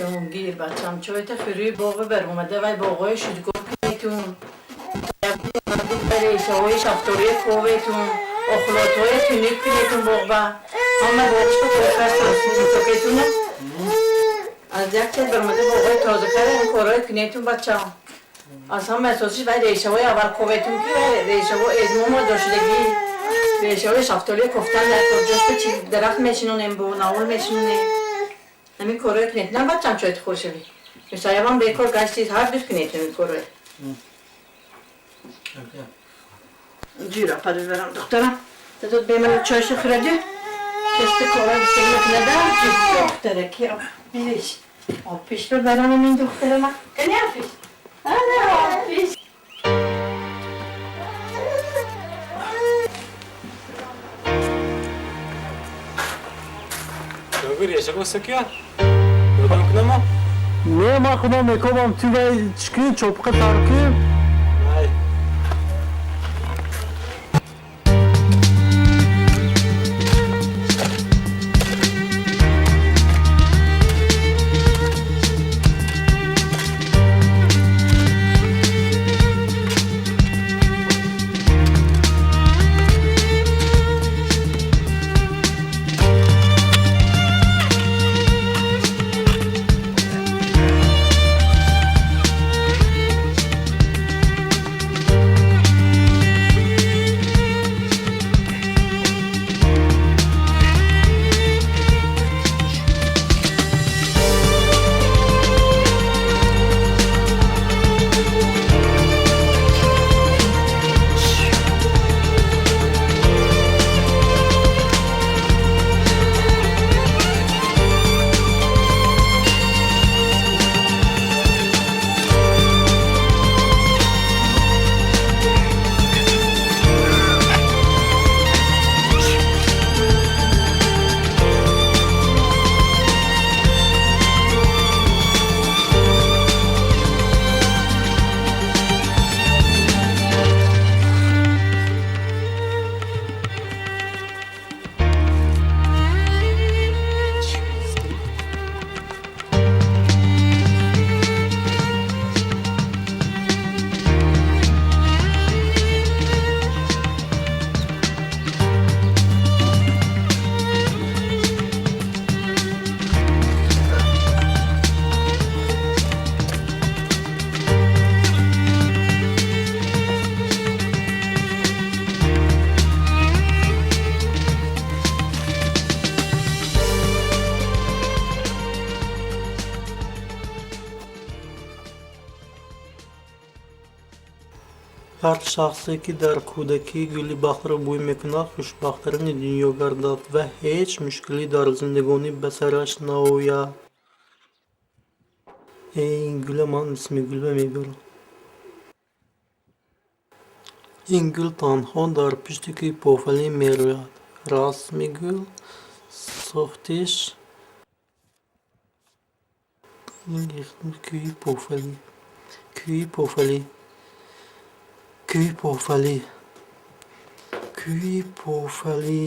Ҷаҳонгир, бачам, чойта хӯрии боғи баромада вай боғҳои шудгор кунетун. Решаҳои шафтории коветун, охлотҳои тунук кунетун боғба. Ҳама боғшо токетуна. Аз як чиз баромада боғҳои тоза карда ин корҳои кунетун, бачам. Аз ҳама асосиш вай решаҳои аввал коветун, ки вай решаҳо эзмома дошидагӣ. Решаҳои шафтолии кофтан дар корҷош чи дарахт мешинонем, бо наол мешинонем. Ҳамин корҳое кунед. На, бачам, чойти хӯр шавӣ. Мусоябам бекор гаштид, ҳар дӯз кунед ҳамин корҳое. Ҷира пад бибарам, духтарам. Дадод бемалол чойшо хӯради. Касте кора бистаг мекунада, духтараки бириш. Опиш бибарам ин духтарама. Кани опиш? Ана опиш. Реша госакия? Ёдам кунама? Не, ман худам мекобам, ту вай чӣ кунӣ, чопқа тар кун. Ай. Ҳар шахсе, ки дар кӯдакӣ гули бахтро бӯй мекунад, хушбахттарини дунё гардад ва ҳеҷ мушкилӣ дар зиндагонӣ ба сараш наояд. Э, ин гула ман Бисмигулба мебарам. Ин гул танҳо дар пушти кӯҳи Пофалӣ мерӯяд. Расми гул, сохтиш кӯҳи Пофалӣ. Кӯҳи Пофалӣ. Кӯҳи Пофалӣ. Кӯҳи Пофалӣ.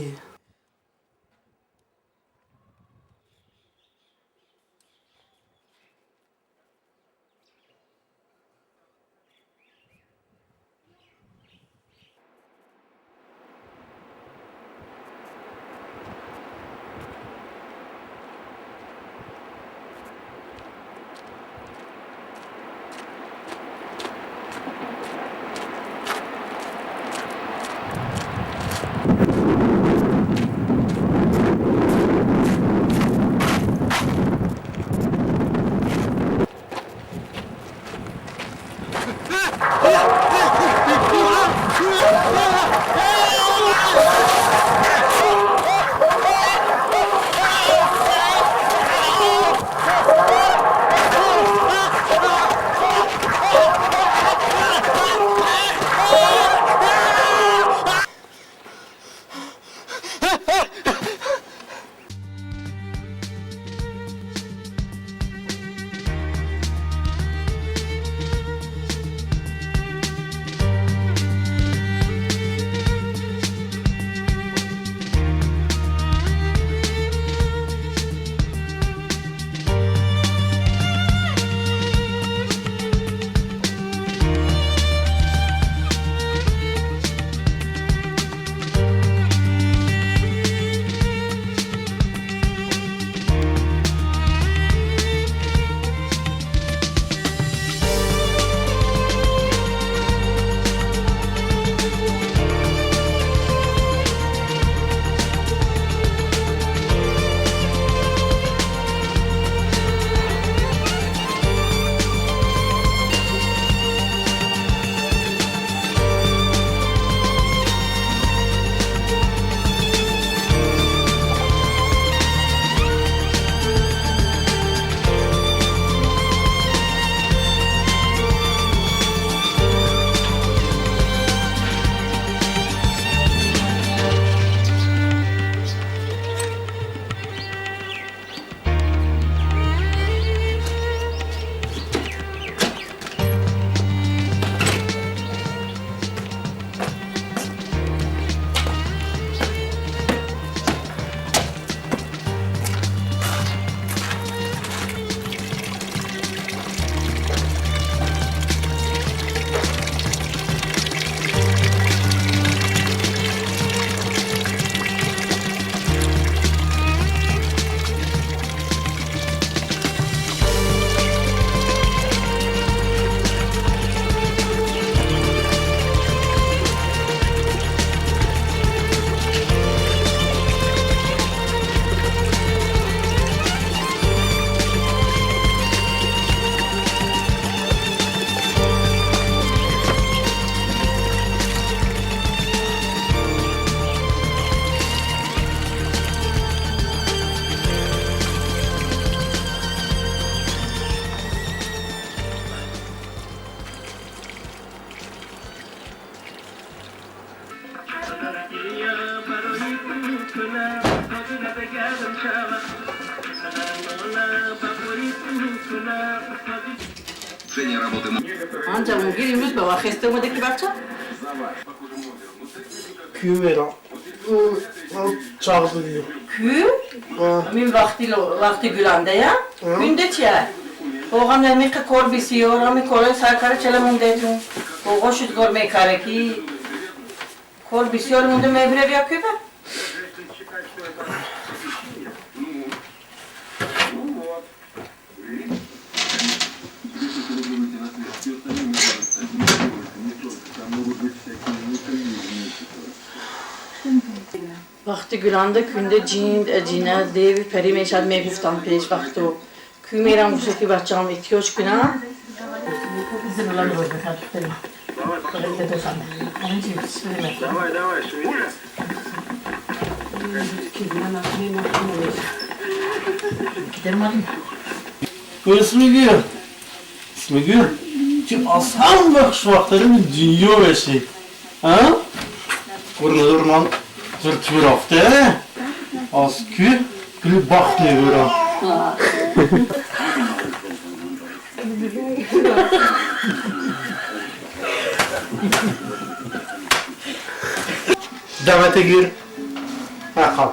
Ман ҷавонгир имрӯз ба вақт омада ки бача? Кӯ мерам. Чағ дидӣ. Кӯ? Ҳамин вақти вақти гуландая? Кунда чия? Оғам намиқа кор бисёр, ҳамин корҳои саркара чала мондетун. Оғо шудгор мекара ки кор бисёр монда мебирав я кӯба? Вақти гуланда кунда ҷинд, аҷина, деви, парӣ мешад мегуфтам пеш вақту. Кӯ мерам гуфта ки бачаам эҳтиёҷ кунам. Давай, давай, шевелись. Исмигир. Исмигир. Ки аз ҳама хушбахттарини дунё мешӣ. А? Урнадор ман зур рафта. Аз кӯ гули бахт мебурам. Дамата гир. Ақаб.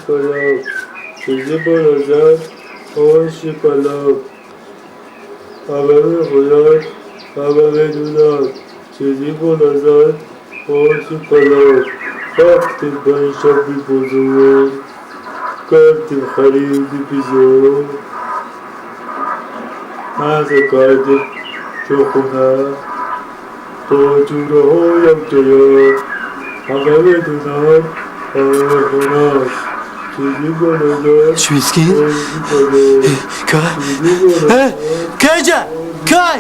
палов, чизи бо лаззат оши палов. Ҳама мехӯрад, ҳама медонад, чизи бо лаззат оши палов. Рафтем панҷшанбе бозор, кардем хариди бизор. Маза кардем чойхона, бо ҷӯраҳоям ҷоя. Ҳама медонад, ҳама мехонад, чизи бо лаззат Шведский? оши палов. Кай? Чизи бо лаззат Кайҷа? Кай?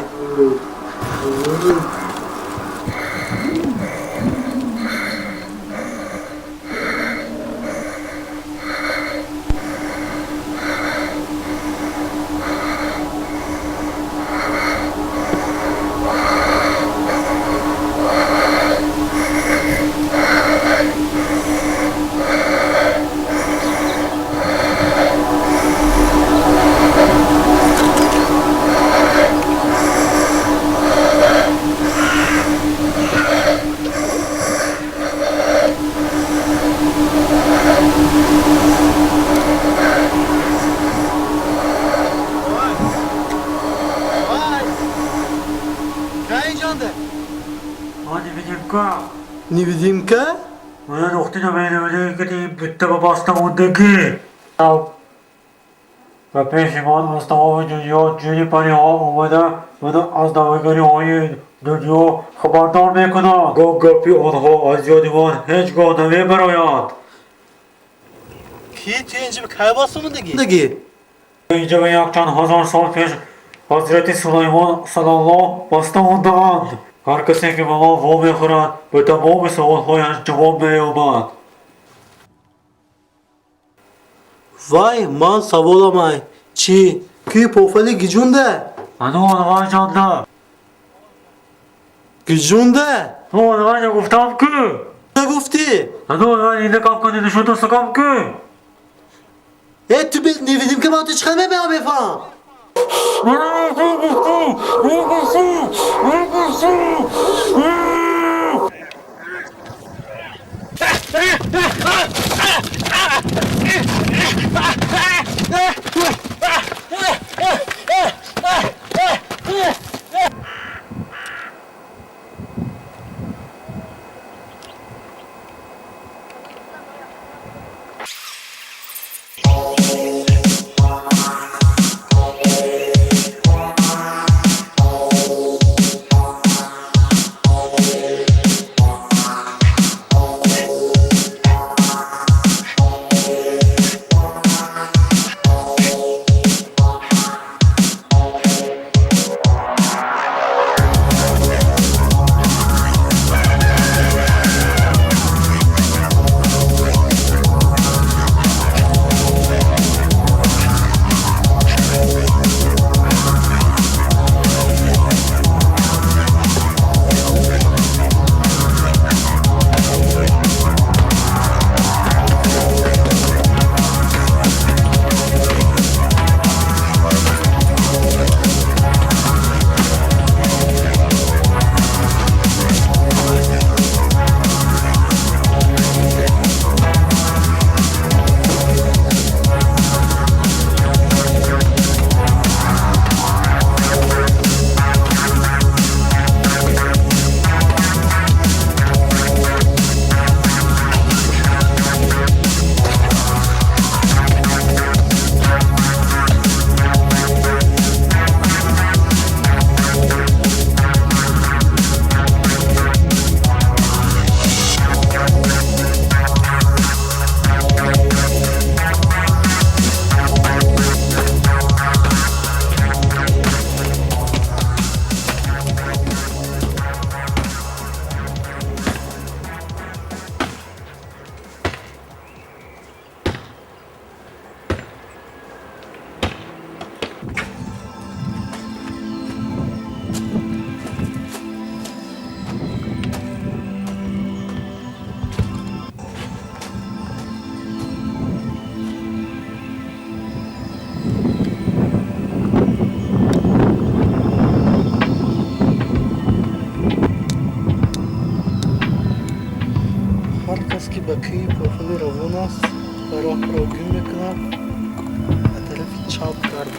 Невидимка. Невидимка? Ба пеши ман аз тамоми дунё ҷини париҳо омада маро аз навигариҳои дунё хабардор мекунанд. Гоҳ гапи онҳо аз ёди ман ҳеҷ гоҳ намебарояд. Ки ту инҷа кай басомадагӣ? Инҷа ба якчанд ҳазор сол пеш ҳазрати Сулаймон салаллоҳ баста мондаанд. Ҳар касе ки ба ман вомехӯрад, ба тамоми саволҳояш ҷавоб меёбад. Вай, ман саволамай. Чӣ? Ки пофали гиҷунда? Ану онвайҷонда. Гиҷунда? Ну онвайҷа гуфтам ку. Нагуфтӣ? Ану онвай инда кам кани нишондо сакам ку. Э, ту невидимка ман ту чӣ хел мебиям бефаҳм? Чап кард.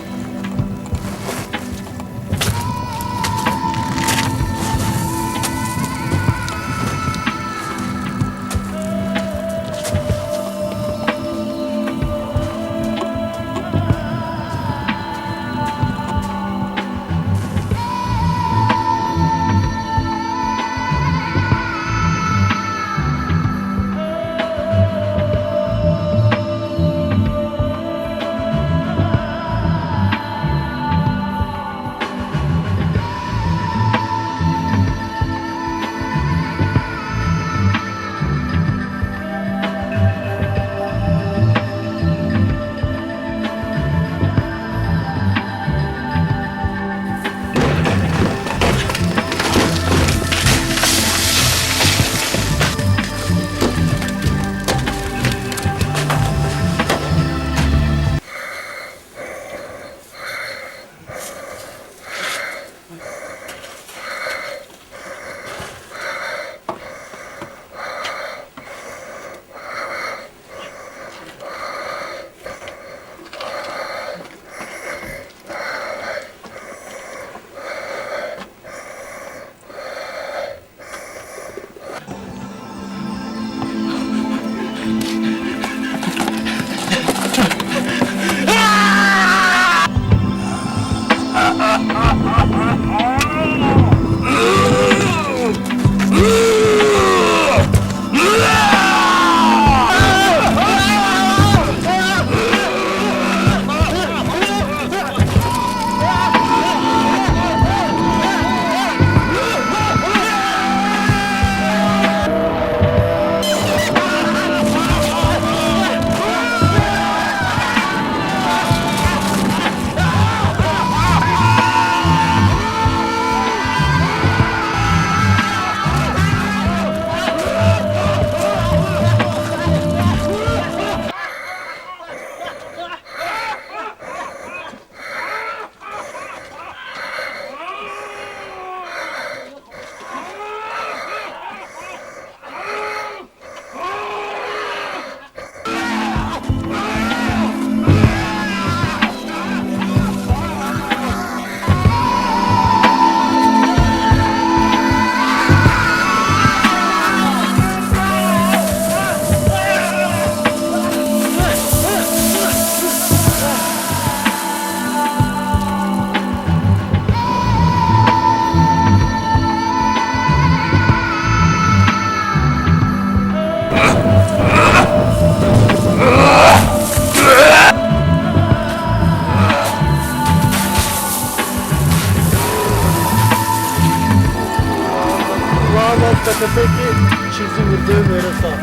Лаънат ба касе, ки чизи мурдае мерасад.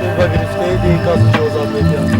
Ӯ ба гирифтаи дин кас иҷозат медиҳад.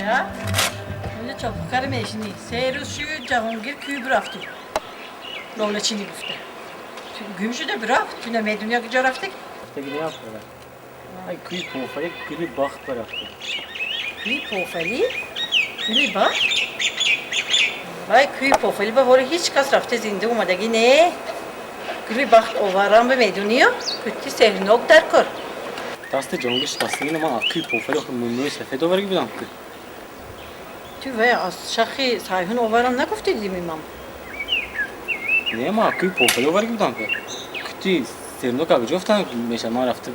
Я? Инҷа чопухкари мешинӣ. Се рӯз шуд Ҷаҳонгир кӯй бирафту. Лолачинӣ гуфта. Гум шуда бирафт. Ту намедонӣ куҷо рафтагӣ? Рафтагӣ нерафта. Ай кӯи Пофалӣ гули бахт барафта. Кӯи Пофалӣ? Гули бахт? Вай кӯи Пофалӣ ба ҳоли ҳеҷ кас рафта зинда омадагӣ не. Гули бахт оварам ба медониё? Кути сеҳрнок дар кор. Дасти Ҷаҳонгир шикастагино ман аз кӯи Пофалӣ охир мӯи сафед оварагӣ будам ку. Ту вай аз шахи Сайҳун оварам нагуфтӣ дими ман? Не, ман аз кӯи Пофалӣ оварагӣ будам ку. Кути сеҳрнок аз куҷо ёфтан мешавад? Ман рафта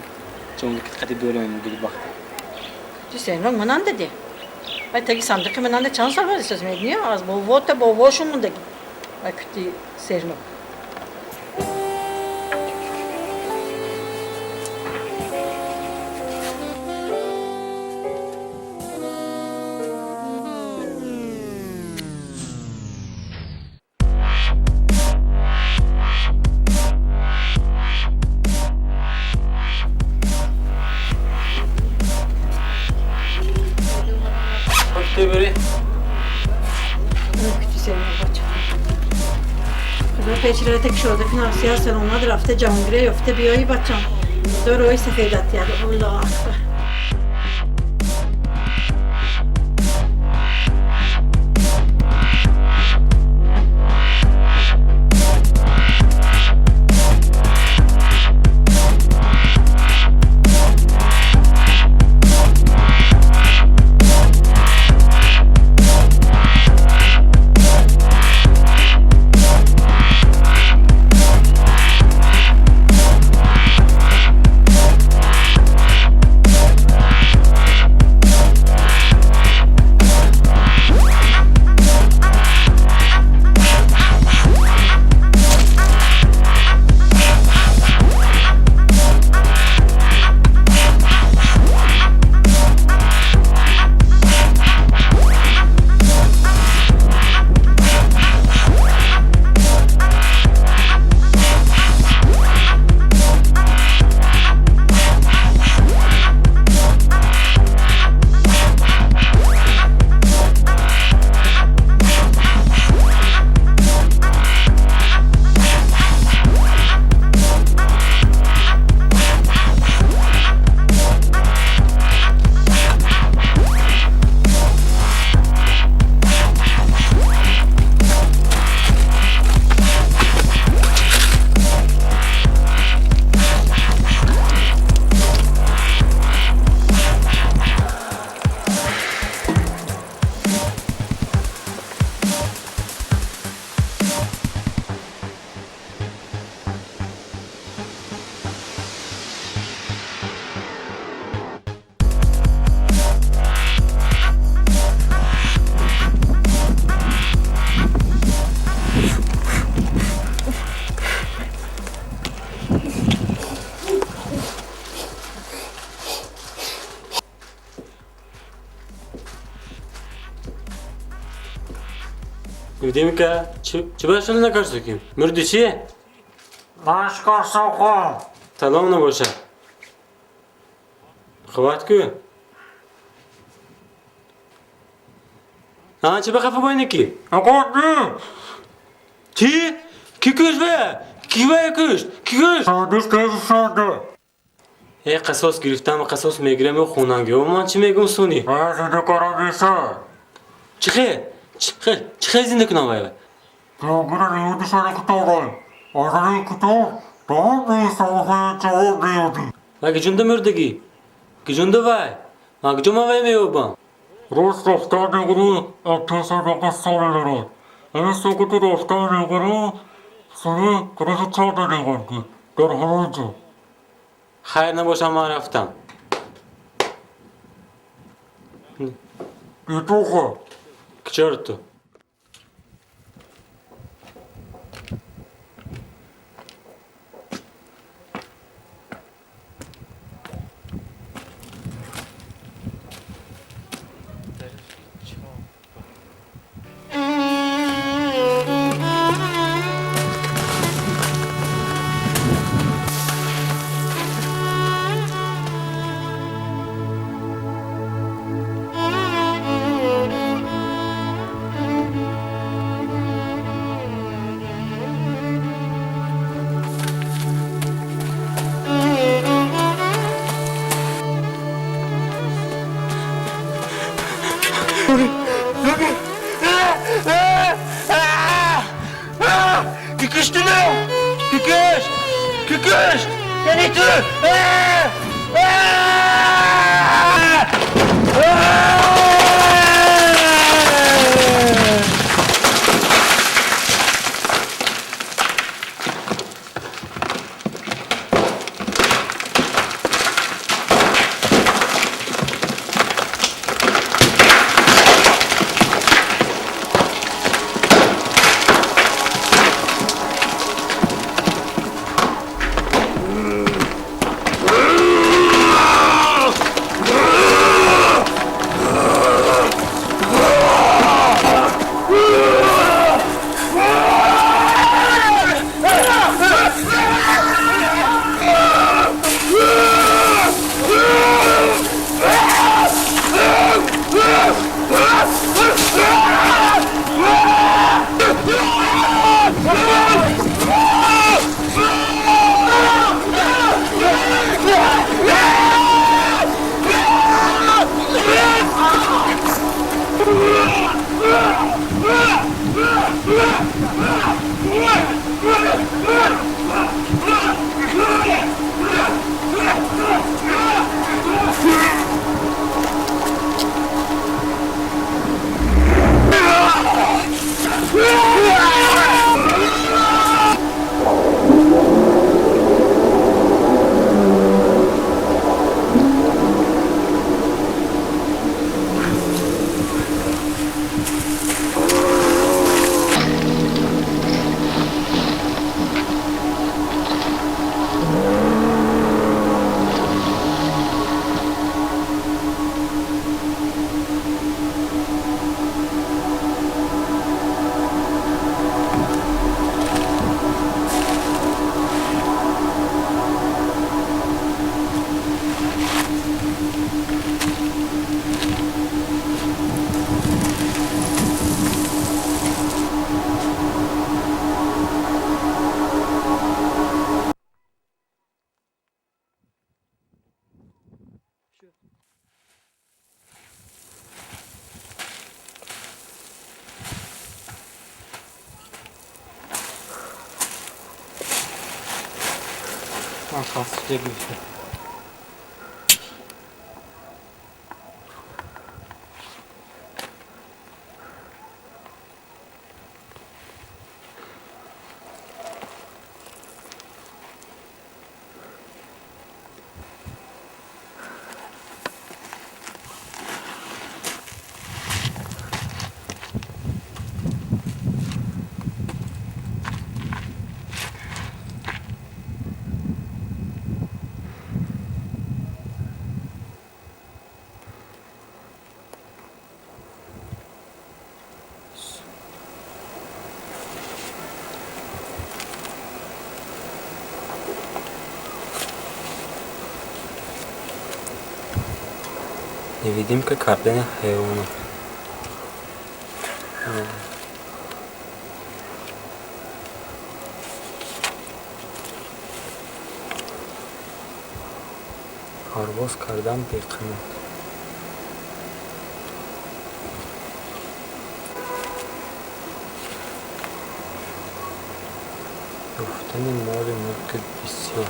Ҷаҳонгир қати биёрам гули бахт. Кути сеҳрнок манам дадӣ. Вай таги сандиқи мананда чанд сол боз эҳсос медонӣ? Аз бово та бовошон мондагӣ. Вай кути сеҳрнок. Печирата кушода кунам, сия саломат рафта Ҷаҳонгира ёфта биёи бачам. Худо роҳи сафедат диҳад. Аллоҳу акбар. Невидимка, чӣ ба шуни накарсуким? Мурди чи? Нашкарсоқо. Салом набоша. Хват ку. А, чӣ ба хафа бойники? Ако не. Чӣ? Ки кушт ва? Ки ва кушт? Ки кушт? Сандиқ кешишонда. Э, қасос гирифтам, қасос мегирам ё хонангиё ман чӣ мегум суни? Ва зинда карам меша. Чӣ хел? Чӣ хел зинда кунам вай? Ҷаҳонгира ёдишани китобай. Аз ин китоб ба ҳамаи саволҳои ҷавоб меёбӣ. Ва киҷунда мурдагӣ? Киҷунда вай? Ман куҷо ман вай меёбам? Рост рафта мегирӣ, аз пеши бақистон меравад. Ин сукути рафта мегирӣ, сӯи тарафи чап менигарди. Дар ҳамон ҷо. Хайр набошам, ман рафтам. Бетоха. К черту. Куштину! Ки кушт? Ки кушт? Яъне ту! Ман хаста гирифтам. Невидимка кардани ҳайвонот. Парвоз кардан беқанот. Ёфтани молу мулки бисёр.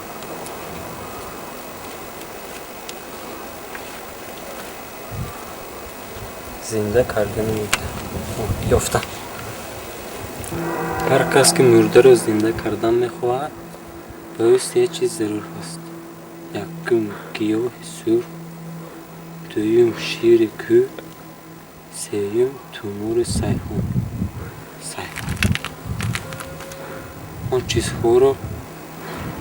Зинда кардани мурда. Ёфтан. Ҳар кас ки мурдаро зинда кардан мехоҳад, ба ӯ се чиз зарур аст: якум гиёҳи сурх, дуюм шири кӯҳ, сеюм тумори сайҳон. Он чизҳоро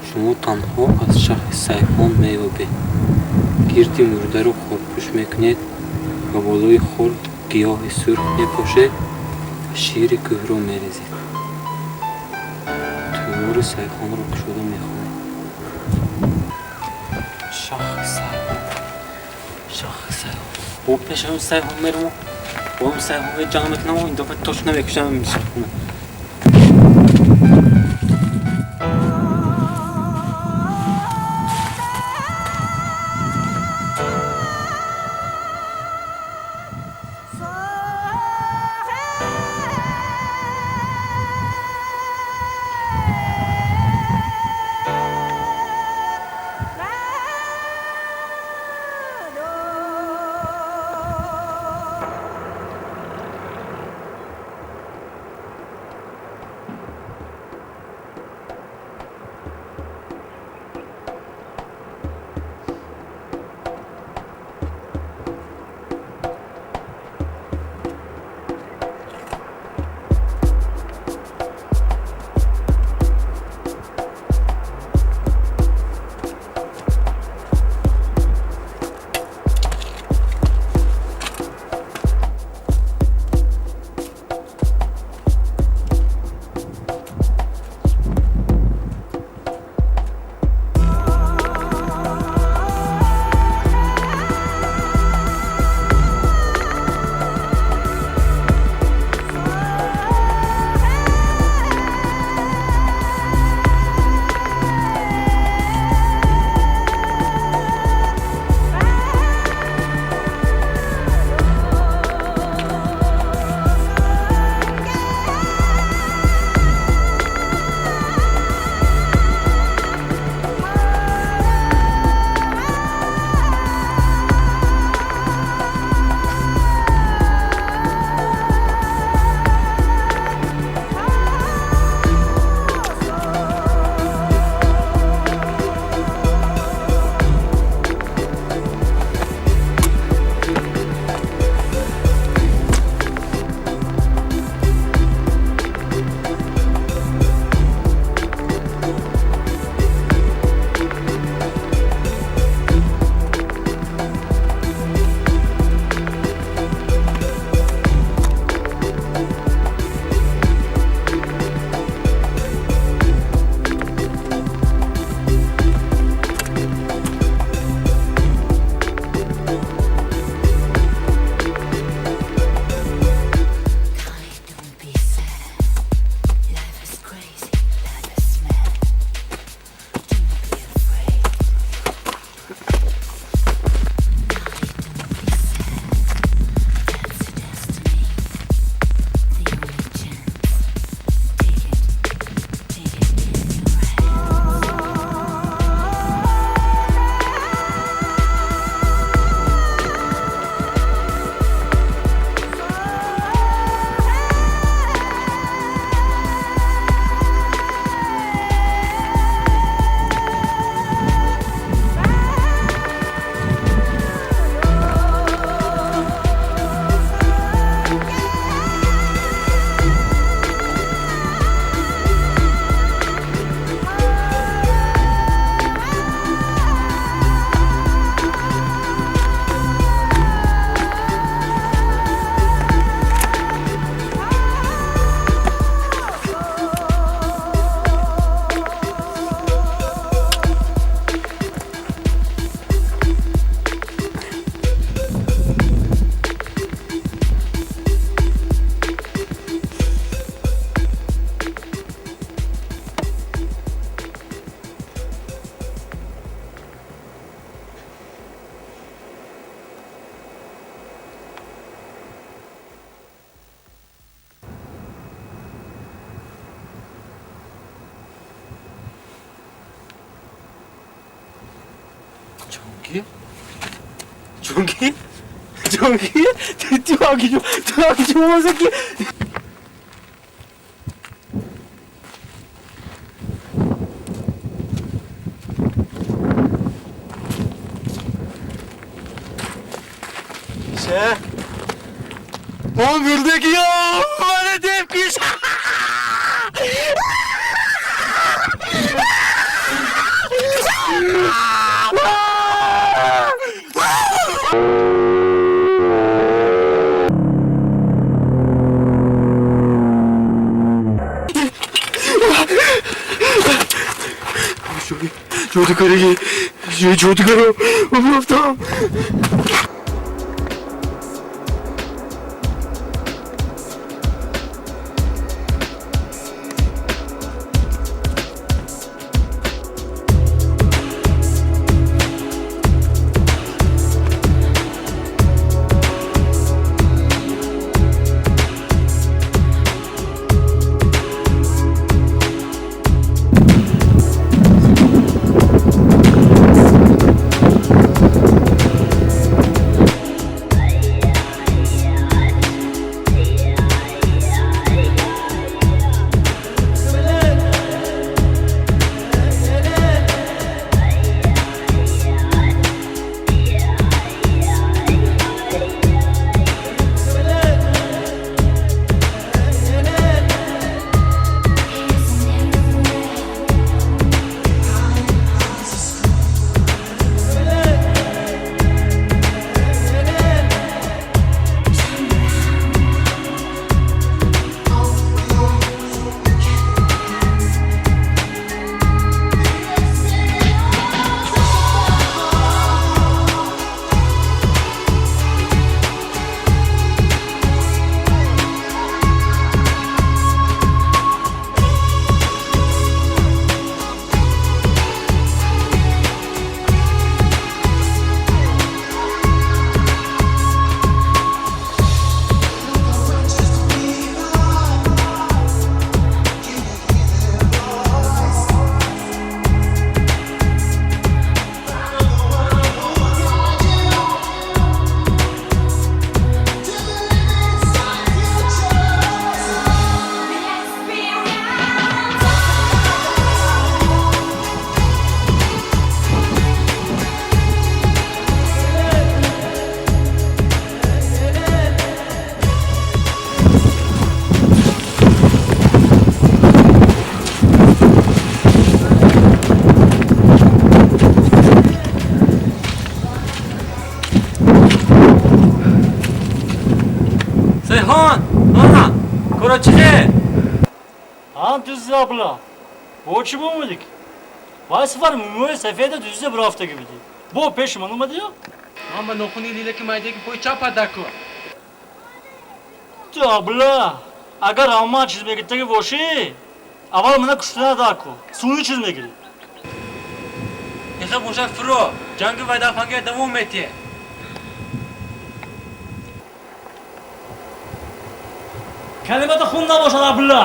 шумо танҳо аз шахи сайҳон меёбед. Гирди мурдаро хорпӯш мекунед, ба болои хор гиёҳи сурх мепошед ва шири кӯҳро мерезед. Тумори сайҳонро кушода мехонед. Шахи сайҳон, шахи сайҳон. Бо пешаи сайҳон меравам, бо сайҳон ҷанг мекунам, ин дафъа точно мекушам шахона. Ҷонгир? Ҷонгир? Ҷонгир? Ту ҳакиҷо мозаки? Ше. Он бурдаки ё, мана дев киш. Ҷодугари, ҷодугаро, ман рафтам. Сейҳон! А, короче! Ҳам дуз абла. Бо чӣ бомадик? Вай сафар мӯи сафеда дузда бирафтаги будӣ. Бо пеши ман омадиё? Ман ба нохуни лилаки майдаки пои чап даку. Ту абла, агар ҳама чиз мегиртаги бошӣ, аввал мана куштана даку. Суни чиз мегирӣ. Иха бошад фуро, ҷанги вайдафанга давом метиҳ. Калимата хун набошад, абла.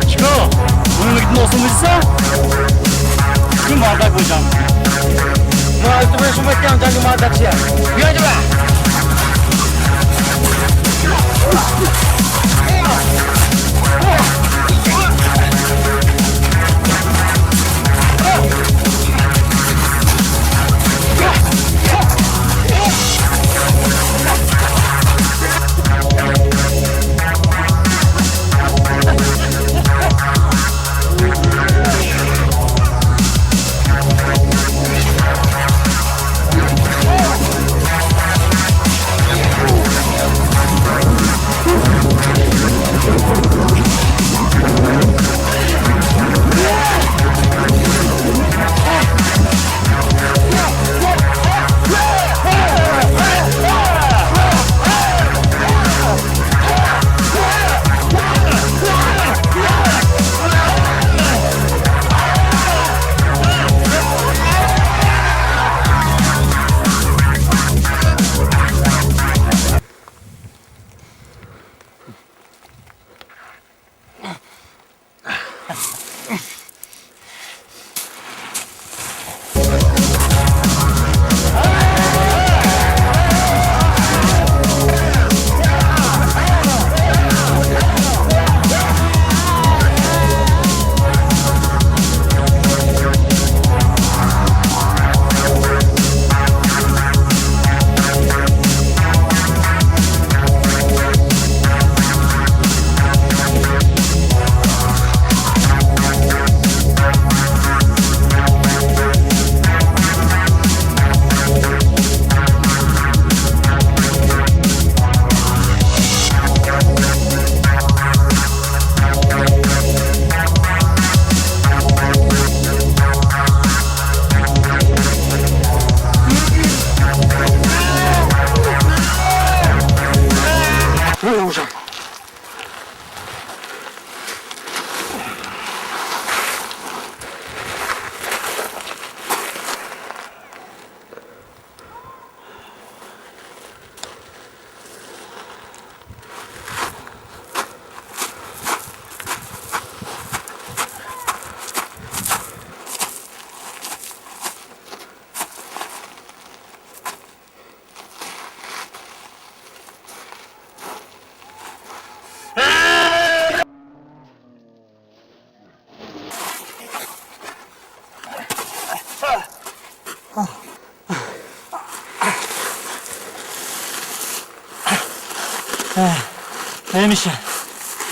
Чико, буни ки мардак бошам. Ман ту бешум метиам ҷанги мардак шия. Биё ҷуба. نمیشه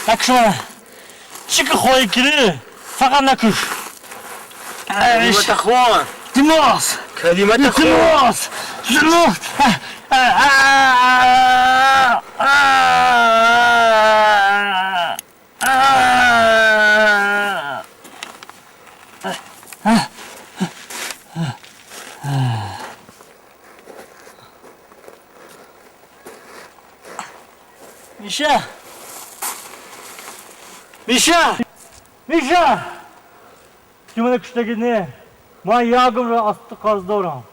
نکش منم چی که خواهی کردی فقط نکش. کلمت اخوان. دماغ. کلمت اخوان. دماغ. دماغ. میشه میشه میشه تو من کشتگی نه من یاگم را از تو قرض دارم.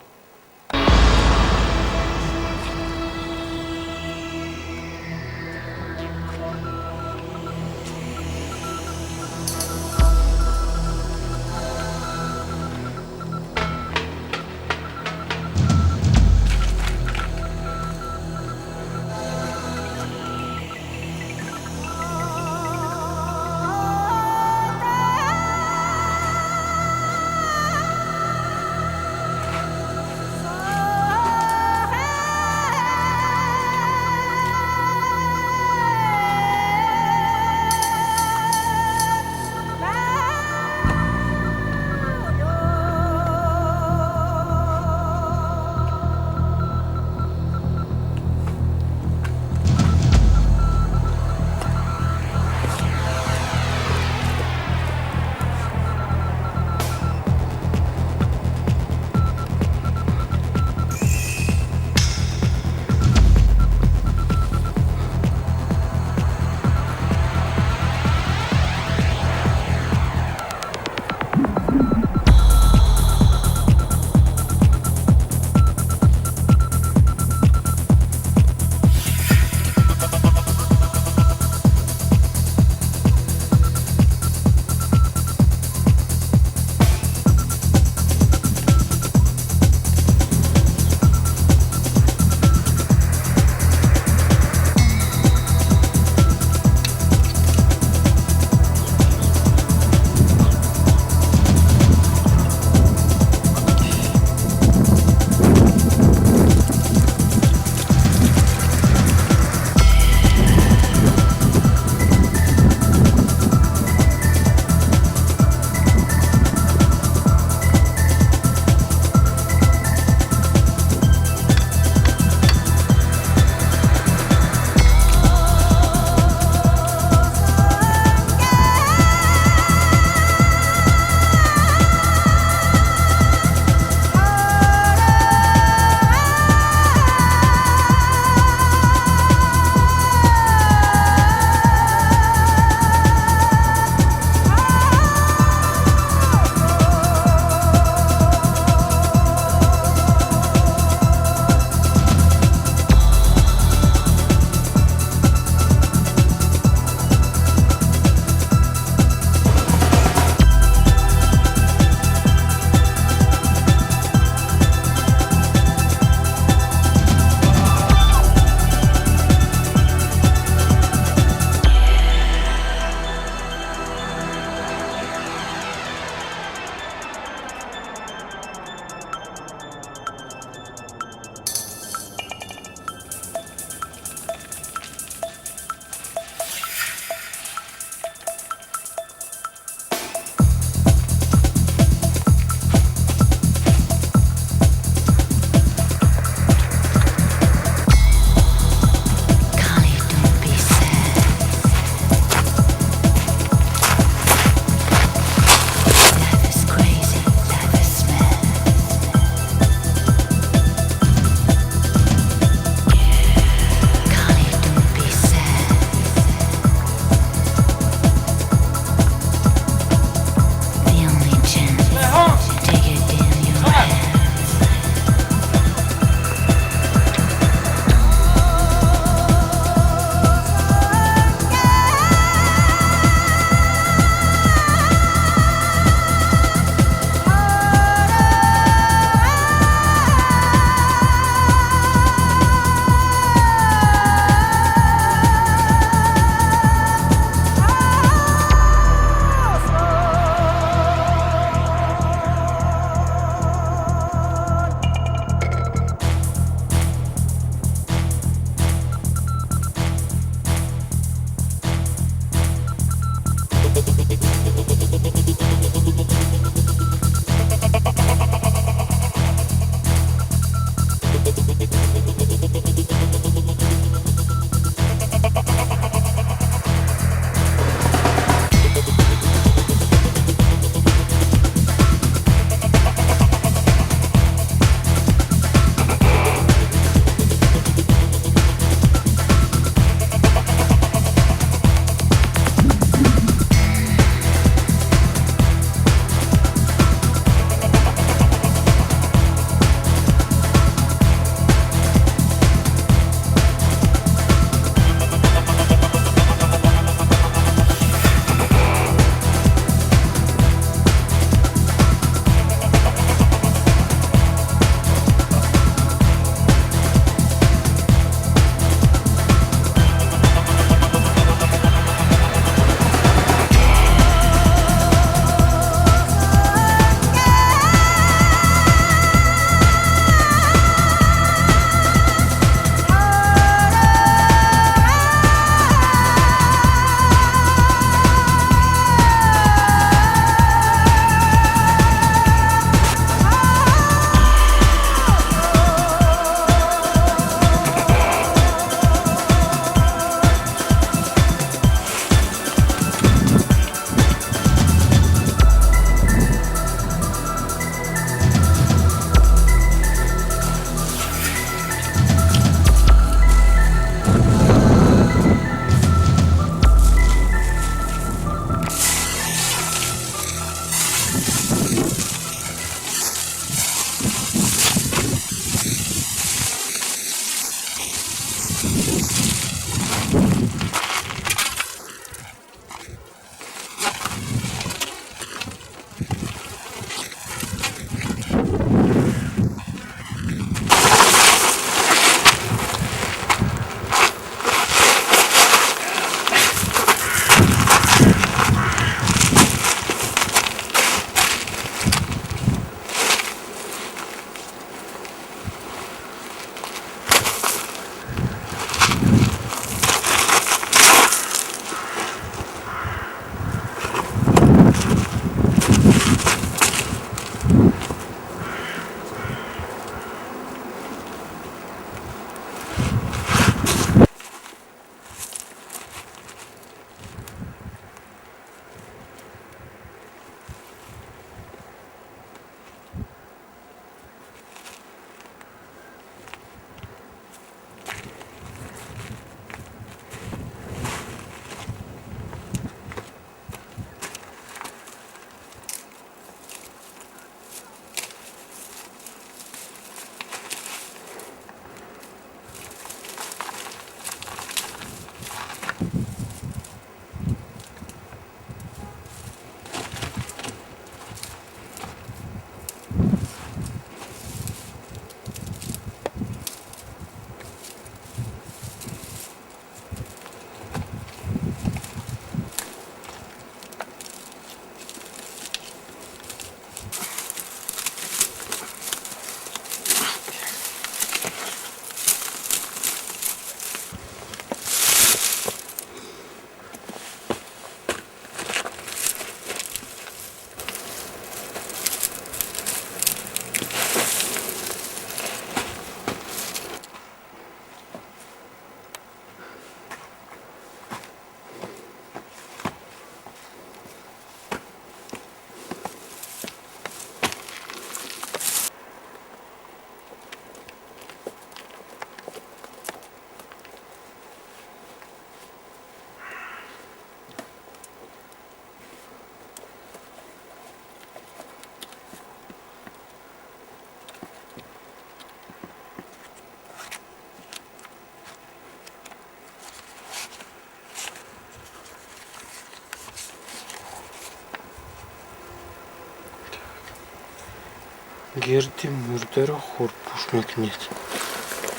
Гирди мурдаро хорпӯш мекунед.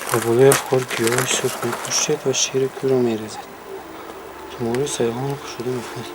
Ба болои хор гиёҳи сурх мепошед ва шири кӯҳро мерезед. Тумори сайҳонро кушода мекунед.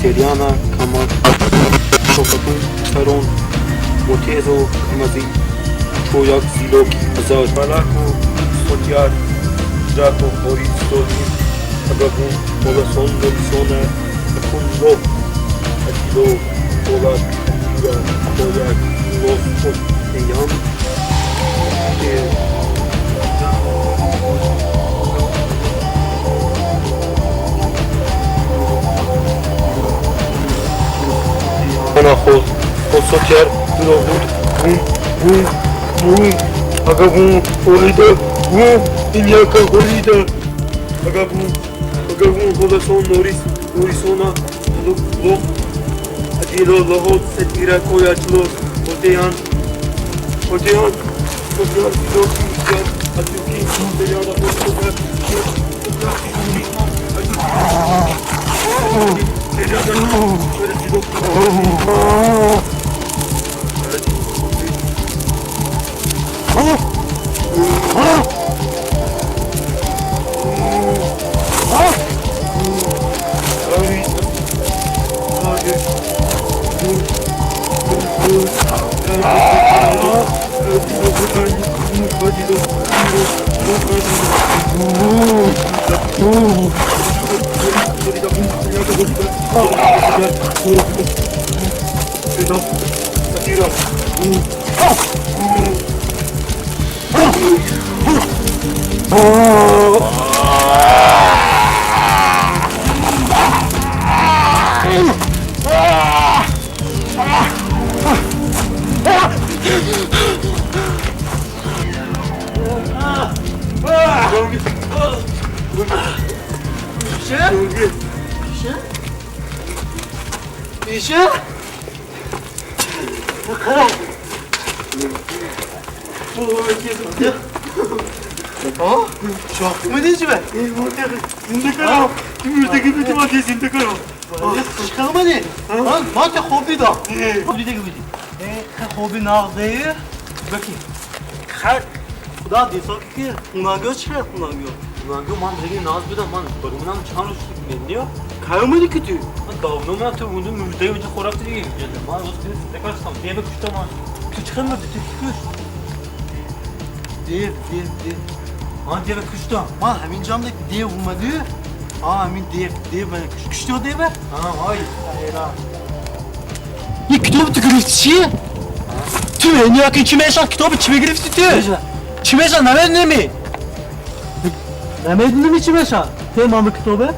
Seriana kama Shokatun Taron Motezo Kamazi Choyak Zilok Azar Balako Sotyar Draco Horizoni Agabun Olason Dolisona Akunlo Atilo Olak Atila Koyak Los Oteyan. Anahol, Osotyar, Lovud, Bum, Bum, Bum, Agabun, Olida, Bum, Inyaka, Olida, Agabun, Гагун холасон норис норисона лох адило лохот сетира коячло хотеян хотеян хотеян хотеян атюки хотеян Худа дисо ки хунагё чи хунагё? Хунагё ман диги наз будам, ман барумнам чанд рӯз медниё? Кай омадӣ ки ту? Ман давно ман ту унду муждаи унҷа хӯрак диги. Ман рӯз ту зинда кардам, дева куштам ман. Ту чӣ хел мурдӣ? Ту ки кушт? Дев, дев, дев. Ман дева куштам. Ман ҳамин ҷамда дев омадӣ? А, ҳамин дев, дев мана кушт. Куштиё дева? А, ой. Айра. Ин китоби ту гирифтӣ чӣ? Ту мени ки чӣ мешавад китоби чӣ мегирифтӣ ту? Чӣ мешавад намедонӣ? Намедонӣ чӣ мешавад? Те ман китобе?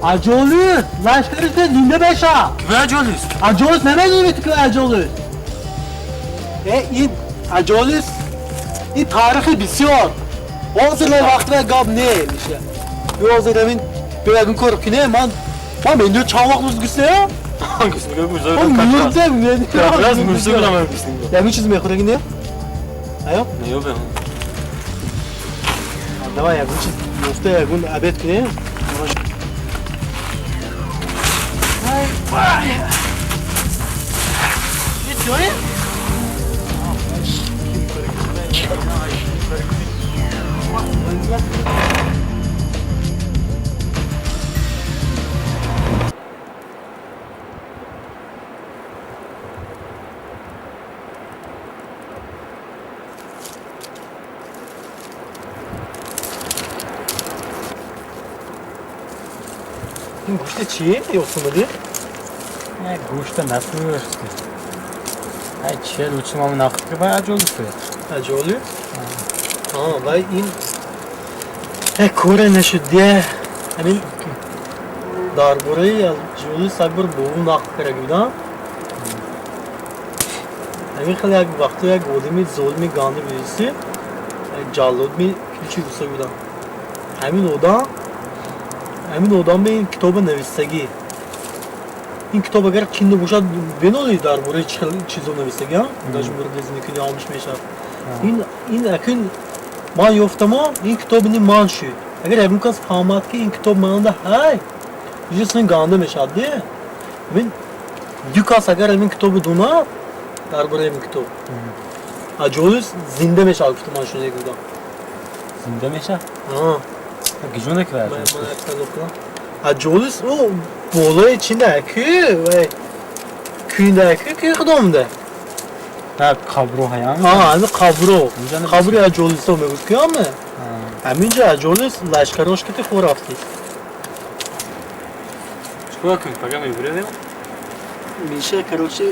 Аҷолис, лашкари те зинда мешавад. Кӣ аҷолис? Аҷолис намедонӣ ту ки аҷолис? Э, ин аҷолис ин таърихи бисёр. Ҳозир вақт ва гап не миша. Ҳозир ҳамин беягун кор кине ман менду чанд вақт рӯз гусне? Гуснего мурза. Мурза мен. Раз мурза ман гуснего. Ягон чиз мехӯраги не? Аё? Наёбе. Давай ягон чиз ёфта ягон обед кунем. Ин гӯшти чие ёсумадӣ? Гӯшта насӯшти. Ай че лучи мам нақд ки вай аҷолис. Аҷоли? А, вай ин э коре нашуд де. Ҳамин дар бораи аҷолис як бор бову нақд карда будам. Ҳамин хел як вақто як одами золими ганди будиси, як ҷаллодми ключи гуфта будам. Ҳамин одам ба ин китоба нависагӣ. Ин китоб агар кинда бошад, беноли дар бораи чӣ хел чизо нависагӣ, даже мурда зиндагӣ омиш мешавад. Ин акун ман ёфтамо, ин китоб ини ман шуд. Агар ягон кас фаҳмад ки ин китоб мананда ҳай, ҷисми ганда мешавад де. Ҳамин ду кас агар ҳамин китобо дунад дар бораи ҳамин китоб, аҷоиб зинда мешавад, гуфта ман шунида будам. Зинда мешавад? А. Гижона ки вай? Ман як кунам. Аҷолис о болои чинда ки вай кӯнда ки худомда. На қабру ҳаям. А, ҳамин қабру. Қабри аҷолисо мегӯд ки ҳаме? Ҳаминҷа аҷолис лашкарош ки хо рафтӣ. Чикор кунем? Пага мебурем? Миша, короче,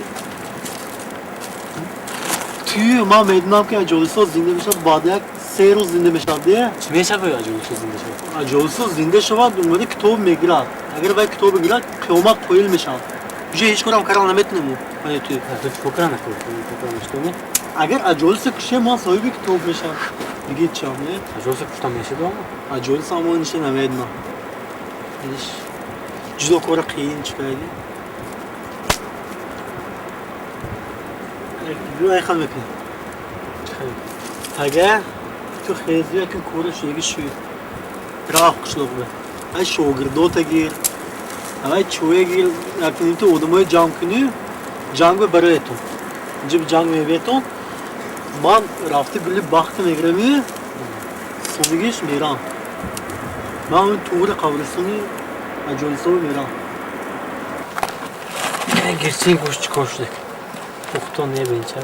ту ман медонам ки аҷолисо зинда мешавад, баъд як се рӯз зинда мешавад, де? Чӣ мешавад аҷолисо зинда шавад? Аҷолисо зинда шавад, омада китоб мегирад. Агар вай китоб гирад, қиёмат қоил мешавад. Уже ҳеҷ корам кардан наметонем. Ман ту. Ту чикор кардан накунӣ? Агар аҷолисо куше, ман соҳиби китоб мешавам. Диги чам, не? Аҷолисо куштан мешавад? Аҷолисо аммо ниша намедонам. Иниш ҷудо кора қиин чӣ кардӣ? Ай хал мекунӣ. Агар ту хези якин кора шудаги шуд. Рафт қишлоқ ба. Ай шогирдота гир. Ай чӯя гир, якин ту одамои ҷамъ кунӣ, ҷанг ба бароятон. Инҷа ҷанг мебиятон. Ман рафта гули бахта мегирами, сонигиш мерам. Ман туғри қабристони аҷолисоба мерам. Гирчин гӯшт чӣ кор шуда? Пухтон небинча.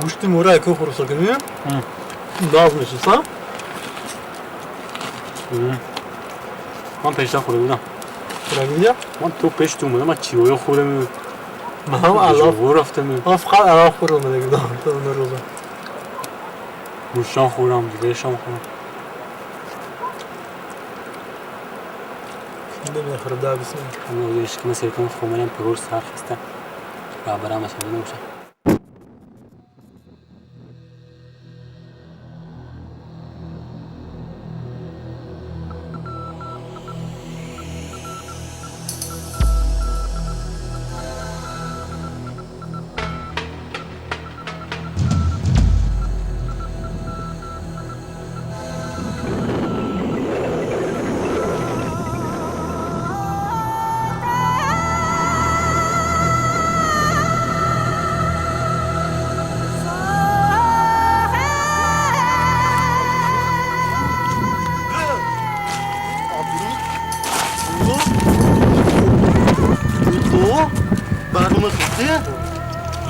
Гӯшти мура яко хӯрса кунӣ? Нағз мешиса? Ман пештар хӯрда будам. Хӯрда будӣ? Ман то пеш ту омадам, ман чиёё хӯрдам. Ман ҳам алаф рафтам. Ман фақат алаф хӯрдам будам то он рӯза. Гӯштам хӯрдам, дигарашам хӯрдам. Намехӯрда бисмилла. Ҳамин шикама серкам хомарам пагор сар хаста. Бабарам ашада набошад.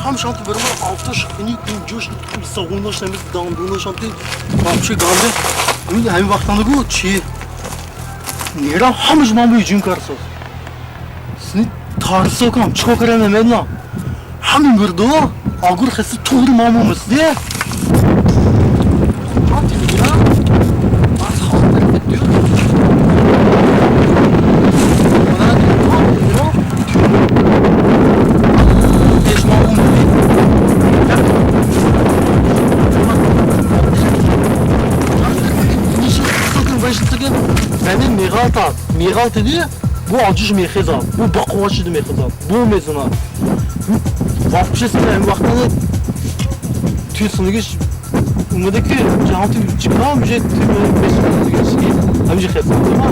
Ҳамшанти барои автош ини ҷош сағунаш намис дандунаш амти вообще ганде ин ҳамин вақтанда гу чи нерам ҳамаш ман бо ҳуҷум карсоз сини тарсокам чикор кардам намедонам ҳамин бирдо агур хеси туғри ман момисде ман телеграм аз хавтар дур меғалтиди бу аҷиш мехезад бу бақувват шуда мехезад бу мезанад вообще ҳамин вақтана туи сунигиш омада ки ҷаҳонти чикам уже ҳамиҷа хезадима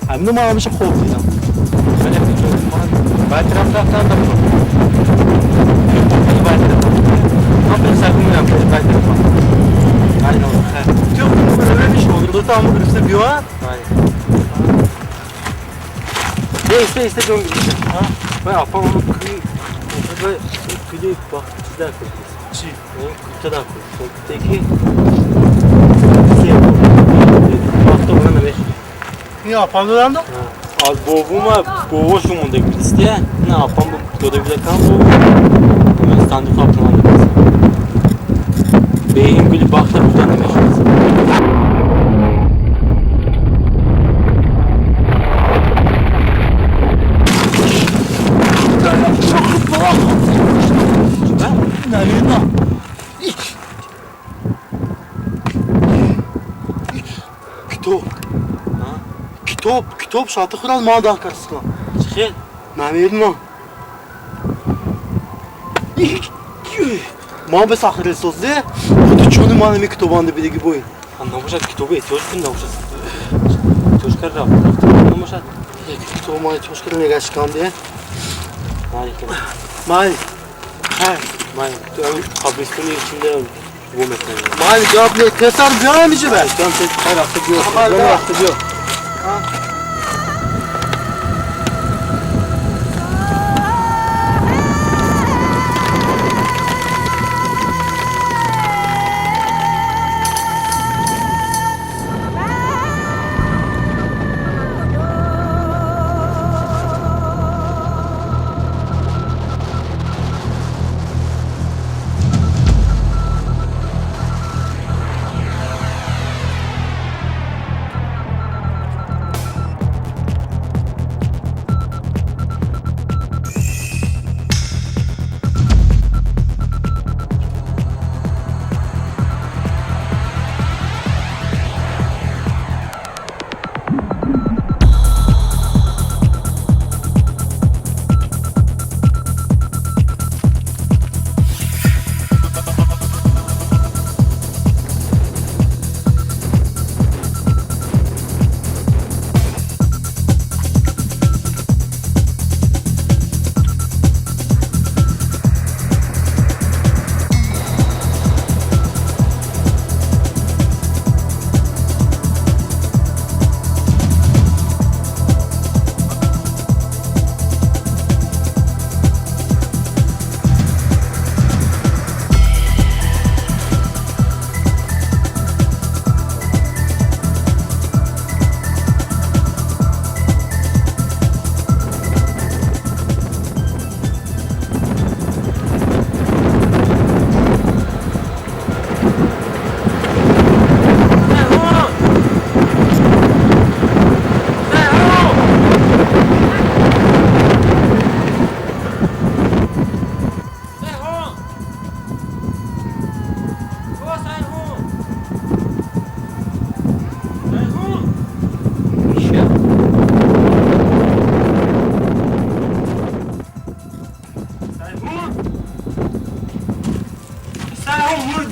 ҳамина ман ҳамеша хоб дидам. Баъд рафтам ман пешсар меам баъд рафтам. Шогирдота ҳамо гирифта биёяд? Не, иста, иста ҷон гирифта. Ман апам ҳамо кули бахт чида куд. Чи? Кута да куд. Кутаки бахта она намешуд. Ин апам доданда? Аз бобума бобошу монда гирифта. На апам дода буда кам бобу. Сандуқ апам монда. Бе ин гули бахта буда намешуд. Китоб, китоб шати хӯрад ман даҳ карсикам. Чӣ хел? Намедонам. Ман бе сахресозде, худи чуни ман ами китобанда бидиги бой. Набошад китоби эҳтиёҷ кун, набошад. Эҳтиёҷ кард рафт. Набошад. Китоб ман эҳтиёҷ кард мегашкам де. Майли. Майли. Ҳа, майли. Қабристони ичинда бо мекунем. Майли гап не, тезтар биёям иҷа бе. Тез рафта биё. Рафта биё.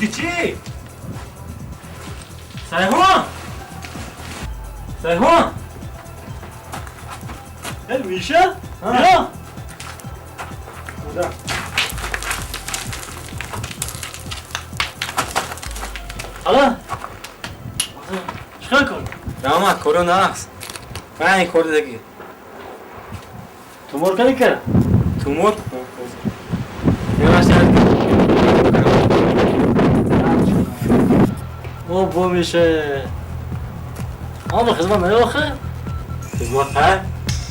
Гуфти чӣ? Сайҳун! Сайҳун! Э, Миша? Бия! Куда? Ала? Чикор кун? Раҳмат, кору нағз. Ман ин кори даги. Тумор кани кара? Тумор? О, бо Миша. Ама хизмат намеохе? Хизмат ҳа?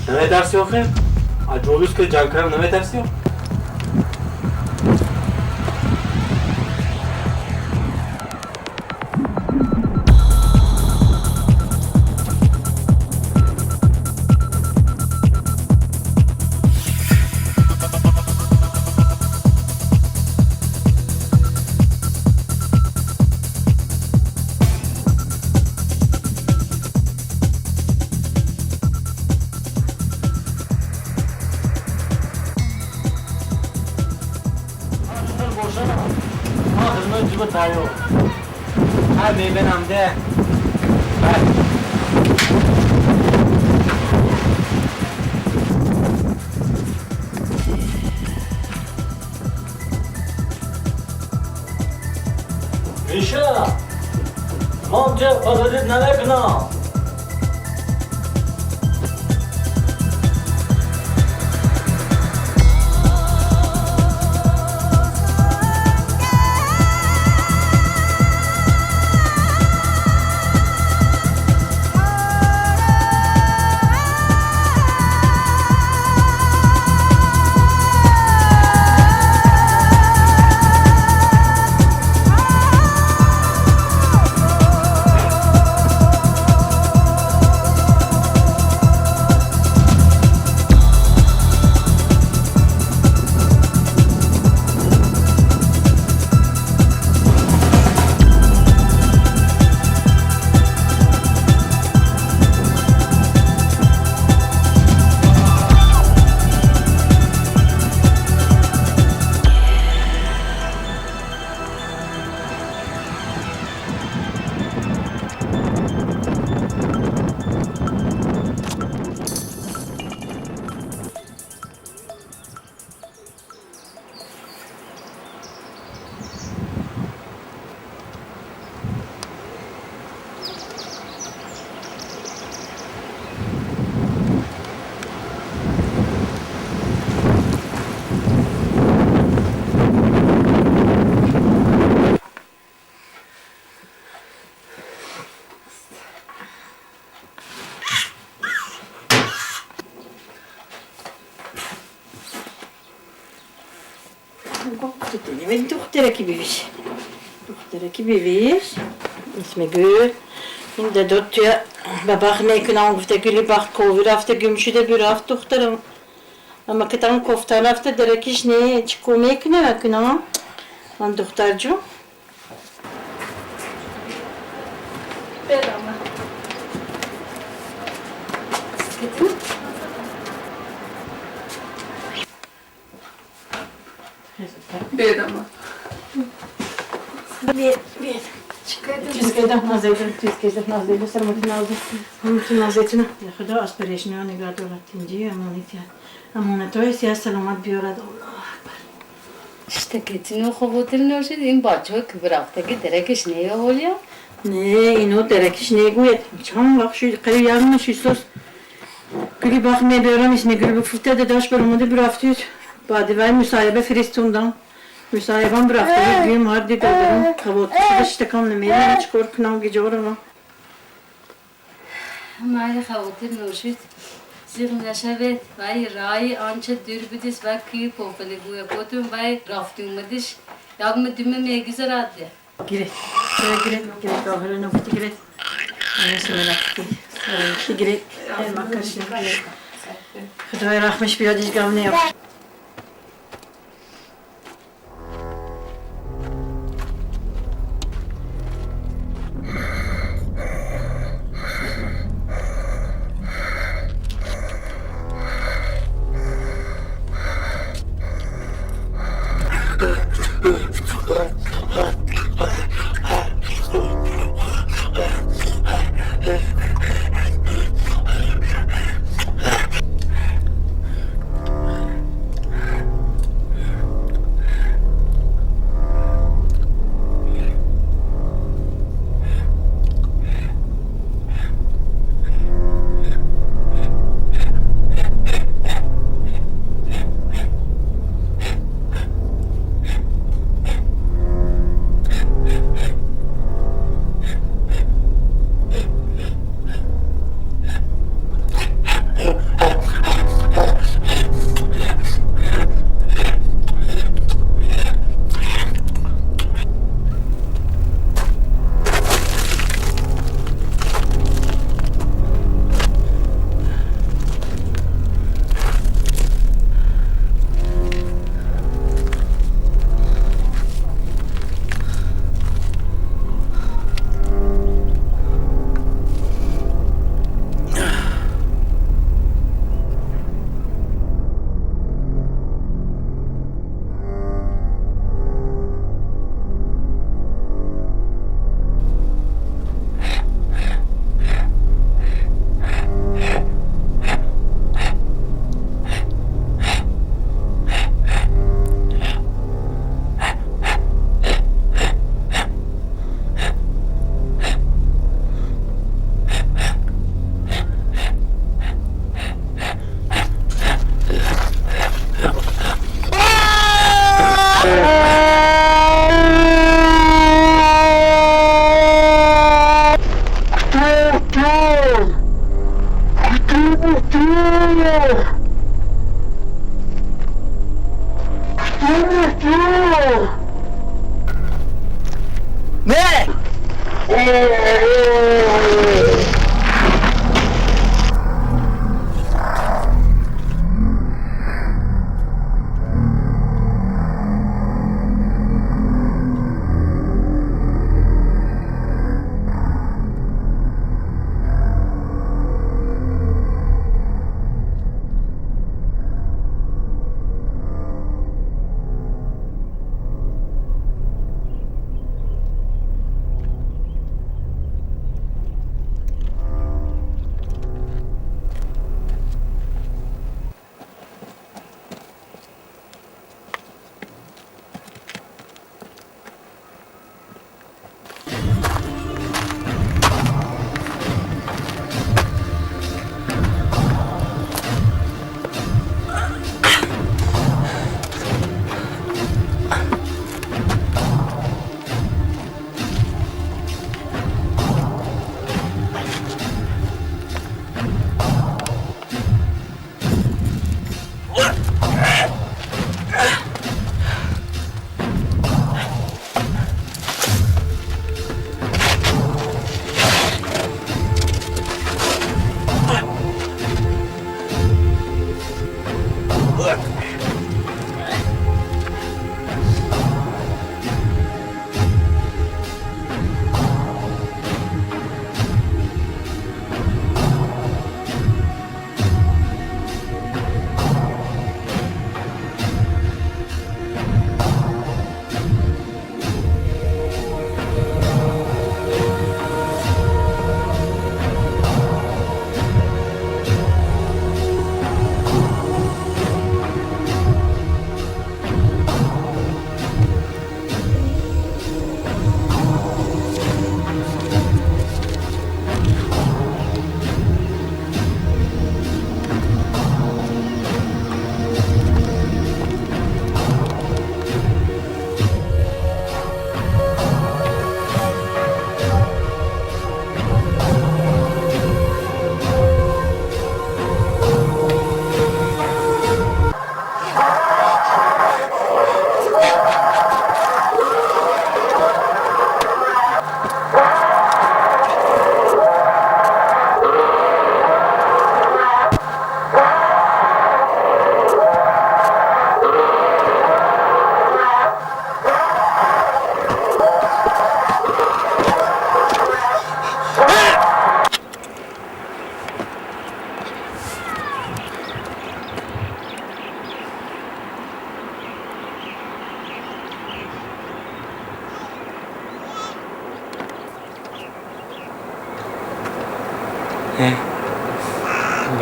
Наметарси охе? А ҷолус ки ҷанг кардам наметарси? Ҳа, мебинам де. Миша! Ман ҷа подводить намекунам. دخترکی ببیش، دخترکی ببیش. اسم گل. این دادو توی باباخ نکنم گفته گلی باخ کوی رفته گم شده برفت دخترم. اما که تام کوفته رفته درکش نه چی کمک نکنم. من دختر جون. Bedava. Bedava. Bir. خدا از پریشانی ها نگاه دارد تنجی امانیت امانت های سیاه سلامت بیارد الله اکبر. اشتكيتني وخوتي نوشد این بچه که برافته که درکش نیه ولیا. نه اینو درکش نیگوید چند وقت شد قریب یادم شیستوس گلی باخ میبرم اسم گلی بفته داداش برآمده برفتید بعد وای مصاحبه فرستوندم مصاحبه برفته بیم هر دی دادم خوات اشتکام نمیدونم چیکار کنم گیجارم. مای خواتین نوشید زیر نشوید وای رای آنچه دور بدیس و کی پوفلی گویا گوتم وای رفتی اومدیش یادم دم میگذرد. گیره گیره گیره داخل نفتی گیره گیره خدای رحمش بیادش گم نیافت.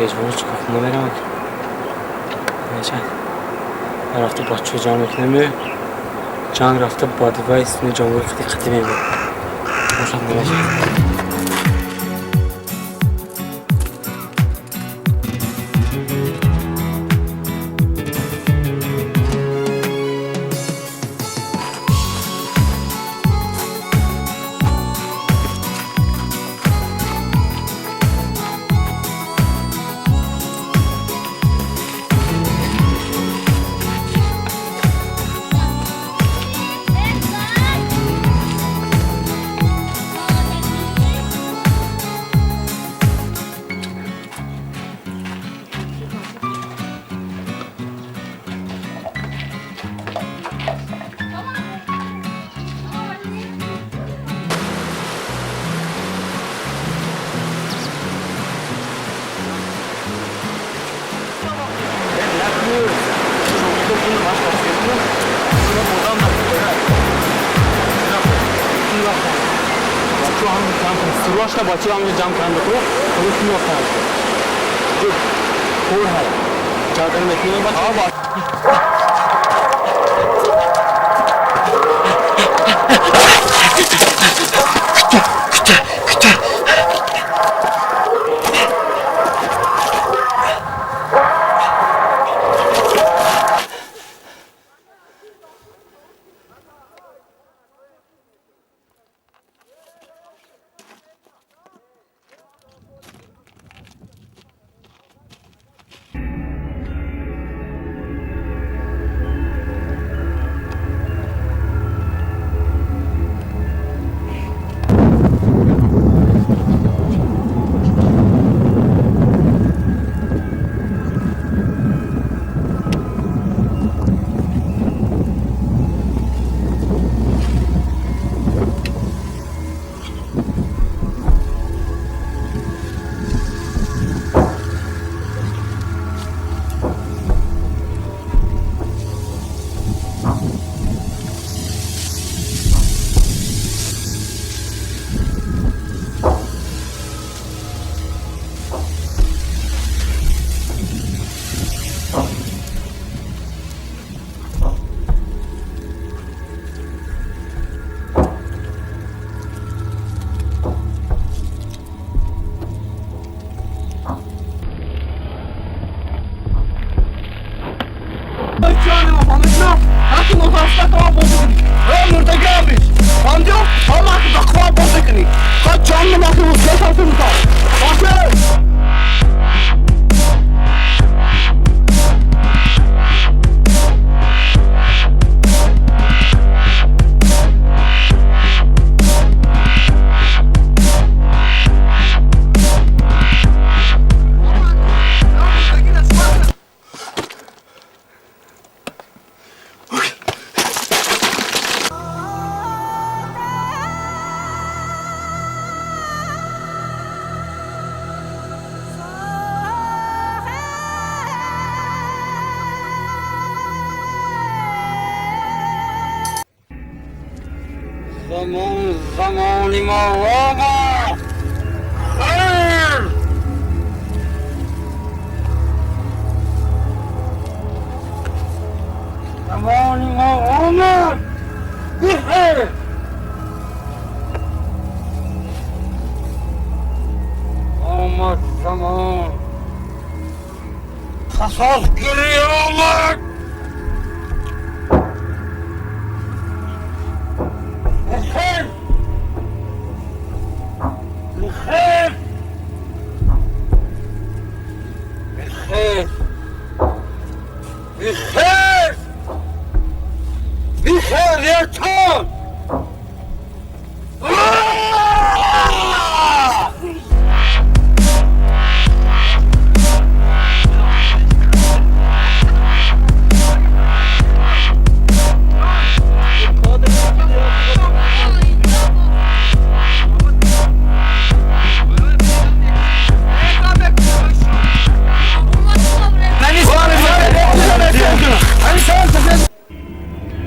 Беҷбон чӣ хона меравад. Мешад. Рафта бачаҳо ҷамъ мекунем. Ҷанг рафта бадвай сини ҷангои қати қати мебуд. Бошад намешад.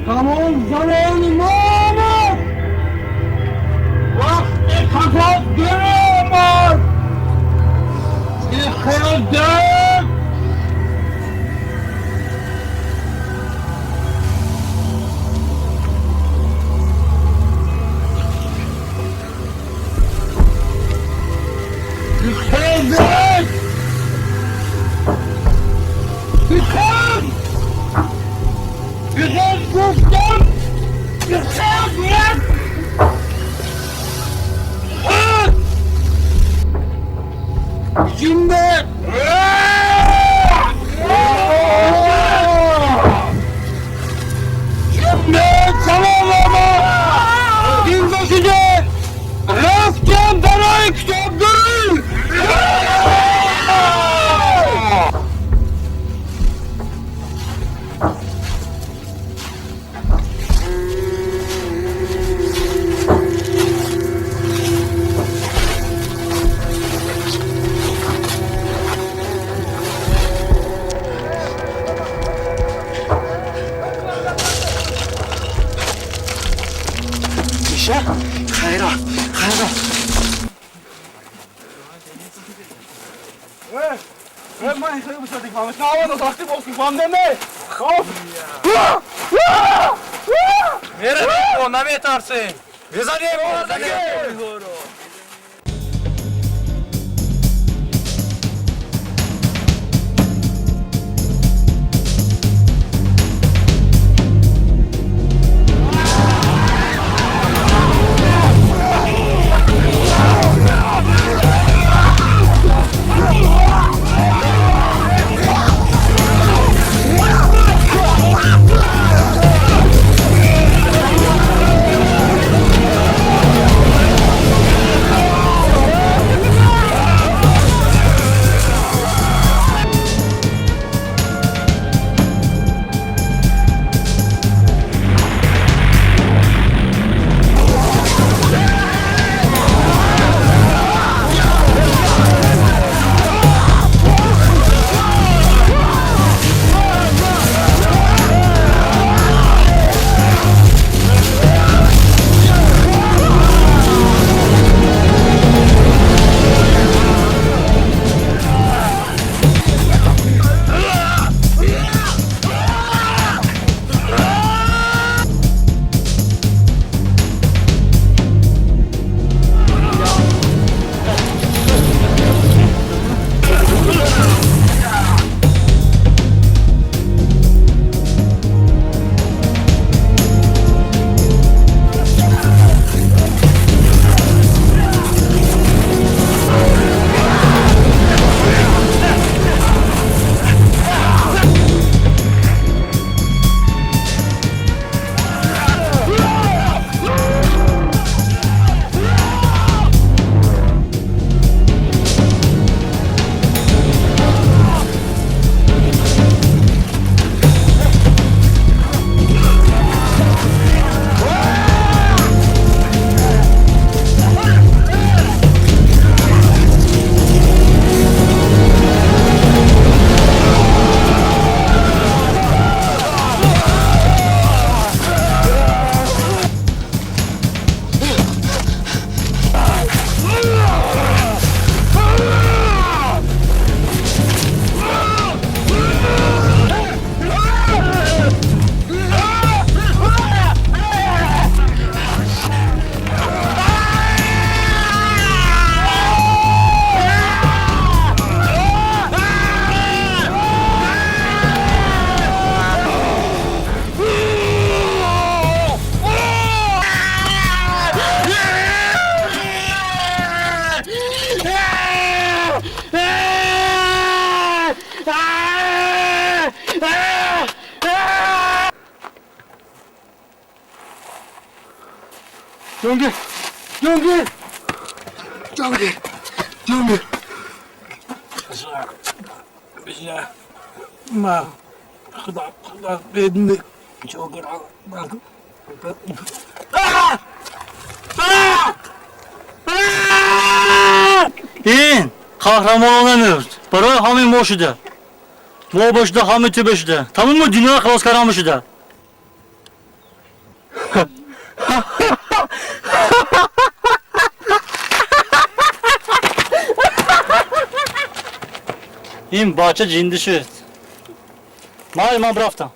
Tamam, zamanı. Гуфтам. Зинда. Рафтем барои китобдорӣ! Миша, хайрат, хайрат. Наметарсем! Бизанем! Ҷонгир! Ҷонгир! Ҷонгир! Ҷонгир! Ма худо худо бедни ҷонгир. Ин қаҳрамонона мурд. Барои ҳамин мо шуда. Мо бошуда, ҳами ту бошуда. Тамоми дунёро халос кардан шуда. Ин бача ҷинди шуд. Майли, ман рафтам.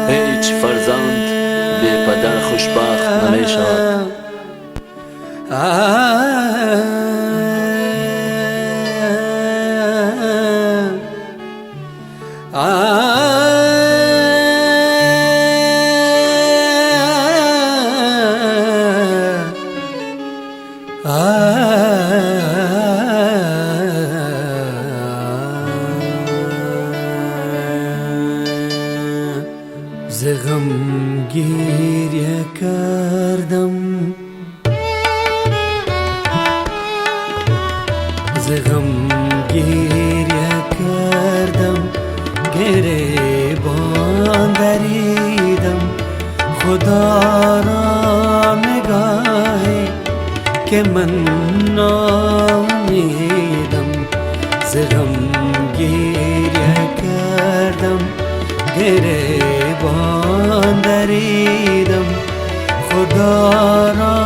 هیچ فرزند بی پدر خوشبخت نمیشود. ز غم گریه کردم، ز غم گریه کردم، گریبان دریدم، خدا را نگاهی که من ناامیدم. ز غم گریه کردم، گریبان دریدم، خدا را